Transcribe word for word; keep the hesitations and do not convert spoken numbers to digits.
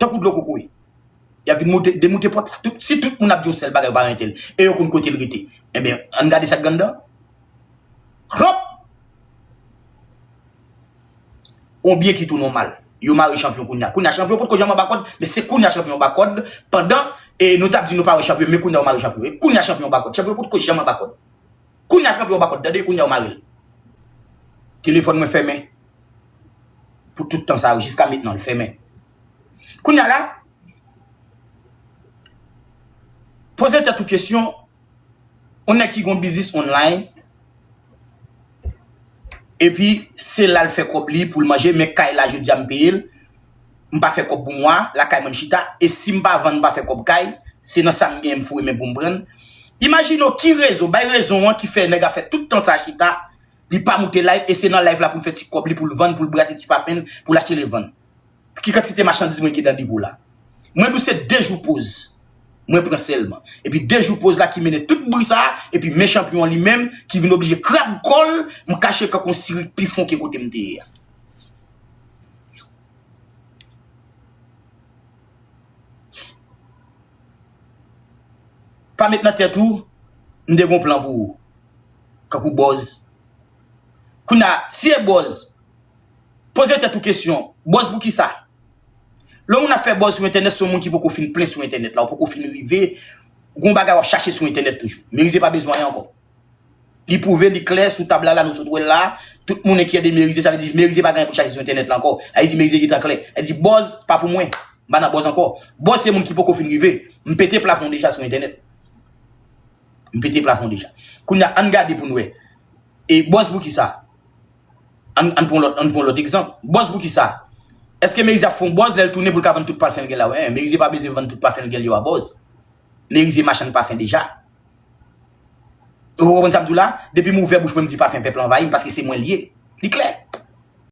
Tankou dlo kokoye. Y ap vin moute, demoute pòt la. Tout, si tout moun ap di yon sèl bagay, yo pa rete l. E yo konn kote l rete. Enben, ann gade sa k gen anndan. Hop! On byen ki tounen mal. Yo mare chanpyon kounye a. Kounye a chanpyon potko janm anba kòd, men se kounye a chanpyon anba kòd. Pandan, e nou t ap di nou pa wè chanpyon, men kounye a yo mare chanpyon. E kounye a chanpyon anba kòd. Chanpyon potko janm anba kòd. Kounye a chanpyon anba kòd. Tande, kounye a yo mare l. Telefòn mwen fèmen. Pou tout tan sa yo, jiska mentnan, l fèmen. Kounye a la, poze tèt ou kesyon, yon nèg ki gon biznis online, epi se la l fè kòb li pou l manje, men kay la jodi a m peye l, m pa fè kòb pou mwa, lakay mwen m chita, e si m pa vann, m pa fè kòb kay, se nan sa m genyen m foure men pou m pran l. Imajine w ki rezon, bay rezon an ki fè nèg a fè tout tan sa chita, li pa moute live, e se nan live la pou l fè ti kòb li, pou l vann, pou l brase ti pafen l, pou l achte l vann. Ki kantite machandiz mwen gen nan depo la? Mwen di w se de jou poz. Mwen pran sèlman. Epi de jou poz la ki mennen tout bri sa a, epi men chanpyon an li menm, ki vin oblije krab kò l, m kache kankou yon sirik pi fonke kote m te ye a. Pa met nan tèt ou, m te gon plan pou ou. Kankou bòz. Kounye a, si e bòz, poze tèt ou kesyon, bòz pou kisa? Lè yon moun ap fè bòz sou entènèt, se yon moun ki poko fin plen sou entènèt la, ou poko fin rive, gon bagay w ap chache sou entènèt toujou. Merize pa bezwen anyen ankò. Li pwouve, li klè, sou tab la, la, nou sot wè l la, tout moun enkyète Merize, sa vle di Merize pa gen anyen pou chache sou entènèt la ankò. Sa vle di Merize gentan klè. Sa vle di bòz pa pou mwen. M pa nan bòz ankò. Bòz se moun ki poko fin rive. M pete plafon deja sou entènèt. M pete plafon deja. Kounye a, ann gade pou n wè. E bòz pou kisa? Ann, ann pran lòt, ann pran lòt egzanp. Bòz pou kisa? Èske Merize ap fè yon bòz lè l tounen pou l ka vann tout pafen l gen la? Wen, Merize pa bezwen vann tout pafen l gen yo a bòz. Merize machann pafen deja. Ou konprann sa m di w la? Depi m ouvè bouch mwen, m di pafen pèp la anvayi m, paske se mwen l ye. Li klè.